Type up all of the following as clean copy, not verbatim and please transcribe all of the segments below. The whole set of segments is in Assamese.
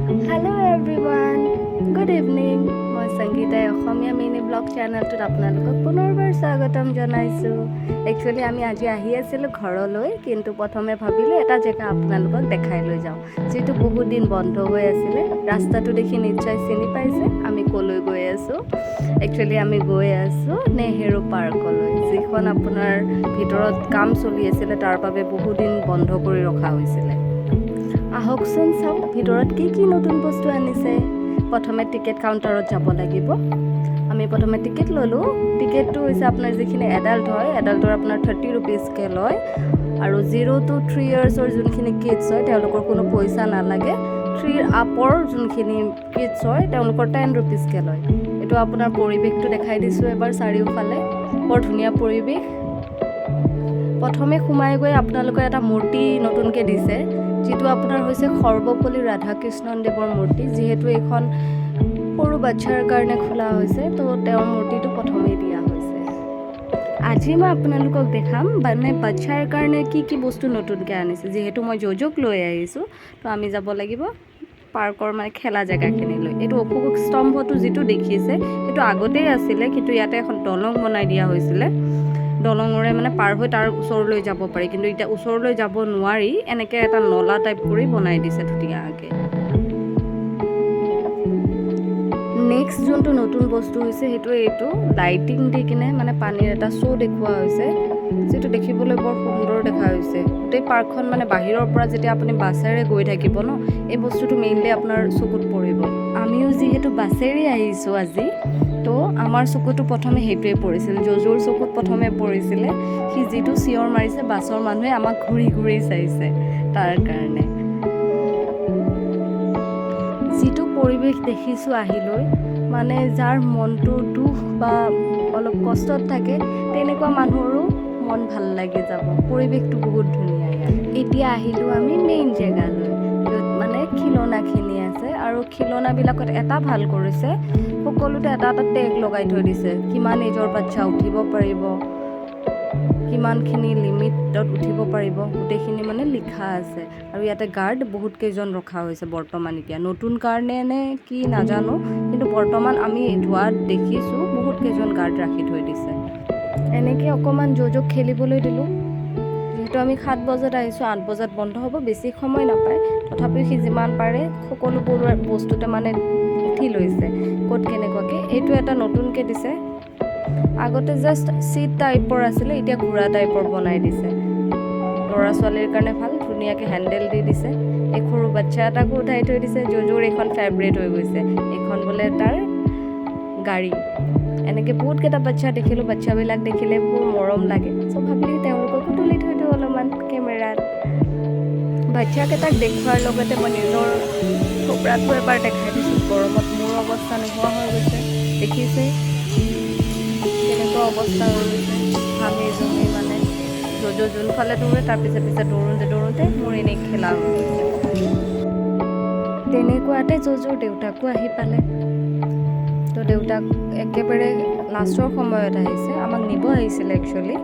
Hello everyone, good evening. মই সংগীতাই অসমীয়া মিনি ব্লগ চেনেলটোত আপোনালোকক পুনৰবাৰ স্বাগতম জনাইছোঁ। একচুৱেলি আমি আজি আহি আছিলোঁ ঘৰলৈ, কিন্তু প্ৰথমে ভাবিলোঁ এটা জেগা আপোনালোকক দেখাই লৈ যাওঁ, যিটো বহুত দিন বন্ধ হৈ আছিলে। ৰাস্তাটো দেখি নিশ্চয় চিনি পাইছে আমি ক'লৈ গৈ আছোঁ। একচুৱেলি আমি গৈ আছোঁ নেহেৰু পাৰ্কলৈ, যিখন আপোনাৰ ভিতৰত কাম চলি আছিলে, তাৰ বাবে বহুদিন বন্ধ কৰি ৰখা হৈছিলে। আহকচোন চাওক ভিতৰত কি কি নতুন বস্তু আনিছে। প্ৰথমে টিকেট কাউণ্টাৰত যাব লাগিব। আমি প্ৰথমে টিকেট ল'লোঁ। টিকেটটো হৈছে আপোনাৰ যিখিনি এডাল্ট হয়, এডাল্টৰ আপোনাৰ 30 ৰুপিজকৈ লয় আৰু 0 টু 3 ইয়াৰ্ছৰ যোনখিনি কিডছ হয়, তেওঁলোকৰ কোনো পইচা নালাগে। 3ৰ আপৰ যোনখিনি কিডছ হয়, তেওঁলোকৰ 10 ৰুপিজকৈ লয়। এইটো আপোনাৰ পৰিৱেশটো দেখাই দিছোঁ এবাৰ। চাৰিওফালে বৰ ধুনীয়া পৰিৱেশ। প্ৰথমে সোমাই গৈ আপোনালোকৰ এটা মূৰ্তি নতুনকৈ দিছে, যিটো আপোনাৰ হৈছে সৰ্বপল্লী ৰাধাকৃষ্ণন দেৱৰ মূৰ্তি। যিহেতু এইখন সৰু বাচ্ছাৰ কাৰণে খোলা হৈছে, তো তেওঁৰ মূৰ্তিটো প্ৰথমেই দিয়া হৈছে। আজি মই আপোনালোকক দেখাম মানে বাচ্ছাৰ কাৰণে কি কি বস্তু নতুনকৈ আনিছে। যিহেতু মই জজক লৈ আহিছোঁ, তো আমি যাব লাগিব পাৰ্কৰ মানে খেলা জেগাখিনিলৈ। এইটো অশোক স্তম্ভটো যিটো দেখিছে, সেইটো আগতেই আছিলে, কিন্তু ইয়াতে এখন দলং বনাই দিয়া হৈছিলে। দলঙৰে মানে পাৰ হৈ তাৰ ওচৰলৈ যাব পাৰি, কিন্তু এতিয়া ওচৰলৈ যাব নোৱাৰি। এনেকৈ এটা নলা টাইপ কৰি বনাই দিছে ধুনীয়াকৈ। নেক্সট যোনটো নতুন বস্তু হৈছে, সেইটো এইটো লাইটিং দি কিনে মানে পানীৰ এটা শ্ব' দেখুওৱা হৈছে, যিটো দেখিবলৈ বৰ সুন্দৰ দেখা হৈছে। গোটেই পাৰ্কখন মানে বাহিৰৰ পৰা যেতিয়া আপুনি বাছেৰে গৈ থাকিব ন, এই বস্তুটো মেইনলি আপোনাৰ চকুত পৰিব। আমিও যিহেতু বাছেৰে আহিছোঁ আজি, তো আমাৰ চকুতো প্ৰথমে সেইটোৱে পৰিছিল। জজোৰ চকুত প্ৰথমে পৰিছিলে। সি যিটো চিঞৰ মাৰিছে, বাছৰ মানুহে আমাক ঘূৰি ঘূৰি চাইছে। তাৰ কাৰণে যিটো পৰিৱেশ দেখিছোঁ আহি লৈ, মানে যাৰ মনটো দুখ বা অলপ কষ্টত থাকে, তেনেকুৱা মানুহৰো মন ভাল লাগি যাব। পৰিৱেশটো বহুত ধুনীয়া ইয়াত। এতিয়া আহিলোঁ আমি মেইন জেগালৈ, য'ত মানে খিলনাখিনি আছে। আৰু খিলনাবিলাকত এটা ভাল কৰিছে, সকলোতে এটা এটা টেগ লগাই থৈ দিছে, কিমান এজৰ বাচ্ছা উঠিব পাৰিব, কিমানখিনি লিমিটত উঠিব পাৰিব, গোটেইখিনি মানে লিখা আছে। আৰু ইয়াতে গাৰ্ড বহুত কেইজন ৰখা হৈছে বৰ্তমান। এতিয়া নতুন কাৰণে নে কি নাজানো, কিন্তু বৰ্তমান আমি যোৱাত দেখিছোঁ বহুত কেইজন গাৰ্ড ৰাখি থৈ দিছে। এনেকৈ অকণমান জজক খেলিবলৈ দিলোঁ। যিহেতু আমি 7 বজাত আহিছোঁ, 8 বজাত বন্ধ হ'ব, বেছি সময় নাপায়। তথাপিও সি যিমান পাৰে সকলোবোৰ বস্তুতে মানে উঠি লৈছে, ক'ত কেনেকুৱাকৈ। এইটো এটা নতুনকৈ দিছে। আগতে জাষ্ট চিট টাইপৰ আছিলে, এতিয়া ঘোঁৰা টাইপৰ বনাই দিছে। ল'ৰা ছোৱালীৰ কাৰণে ভাল, ধুনীয়াকৈ হেণ্ডেল দি দিছে। এই সৰু বাচ্ছা এটাকো উঠাই থৈ দিছে। জজোৰ এইখন ফেভৰেট হৈ গৈছে, এইখন বোলে তাৰ গাড়ী। এনেকৈ বহুতকেইটা বাচ্ছা দেখিলোঁ। বাচ্ছাবিলাক দেখিলে বৰ মৰম লাগে। চ' ভাবিলোঁ তেওঁলোককো তুলি থৈ দিওঁ অলপমান কেমেৰাত। বাচ্ছাকেইটাক দেখুওৱাৰ লগতে মই নিজৰ থোপৰাটো এবাৰ দেখাই দিছোঁ। গৰমত মোৰ অৱস্থা নোহোৱা হৈ গৈছে। দেখিছে কেনেকুৱা অৱস্থা হৈ গৈছে, ঘামি জমি। মানে য'ত যোনফালে দৌৰে, তাৰ পিছে পিছে দৌৰোঁতে দৌৰোঁতে মোৰ এনেই খেলা হৈ গৈছে। তেনেকুৱাতে জজোৰ দেউতাকো আহি পালে। তো দেউতাক একেবাৰে লাষ্টৰ সময়ত আহিছে, আমাক নিব আহিছিলে একচুৱেলি।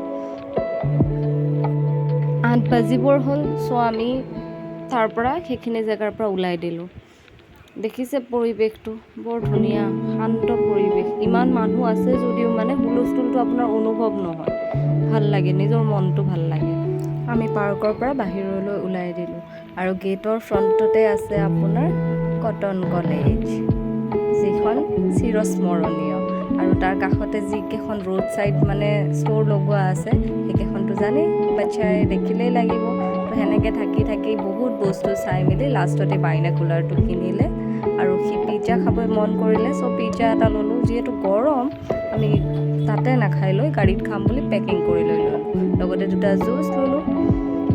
8 বাজিবৰ হ'ল, চ' আমি তাৰ পৰা সেইখিনি জেগাৰ পৰা ওলাই দিলোঁ। দেখিছে পৰিৱেশটো বৰ ধুনীয়া, শান্ত পৰিৱেশ। ইমান মানুহ আছে যদিও মানে হুলস্থুলটো আপোনাৰ অনুভৱ নহয়। ভাল লাগে, নিজৰ মনটো ভাল লাগে। আমি পাৰ্কৰ পৰা বাহিৰলৈ ওলাই দিলোঁ আৰু গেটৰ ফ্ৰণ্টতে আছে আপোনাৰ কটন কলেজ, যিখন চিৰস্মৰণীয়। আৰু তাৰ কাষতে যিকেইখন ৰোড ছাইড মানে ষ্ট'ৰ লগোৱা আছে, সেইকেইখনতো জানেই বাচ্ছাই দেখিলেই লাগিব। তো সেনেকৈ থাকি থাকি বহুত বস্তু চাই মেলি লাষ্টতে বাইনাকুলাৰটো কিনিলে। আৰু সি পিজ্জা খাব মন কৰিলে, চ' পিজ্জা এটা ল'লোঁ। যিহেতু গৰম, আমি তাতে নাখাই লৈ গাড়ীত খাম বুলি পেকিং কৰি লৈ ল'লোঁ। লগতে দুটা জুচ ল'লোঁ।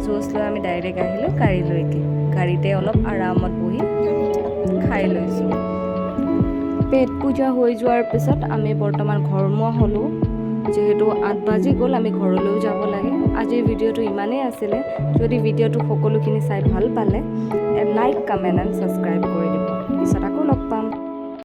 জুচ লৈ আমি ডাইৰেক্ট আহিলোঁ গাড়ীলৈকে। গাড়ীতে অলপ আৰামত বহি খাই লৈছোঁ। পেট পূজা হৈ যোৱাৰ পিছত আমি বৰ্তমান ঘৰমুৱা হ'লোঁ। যিহেতু 8 বাজি গ'ল, আমি ঘৰলৈও যাব লাগে। আজিৰ ভিডিঅ'টো ইমানেই আছিলে। যদি ভিডিঅ'টো সকলোখিনি চাই ভাল পালে, লাইক, কমেণ্ট এণ্ড ছাবস্ক্ৰাইব কৰি দিব। পিছত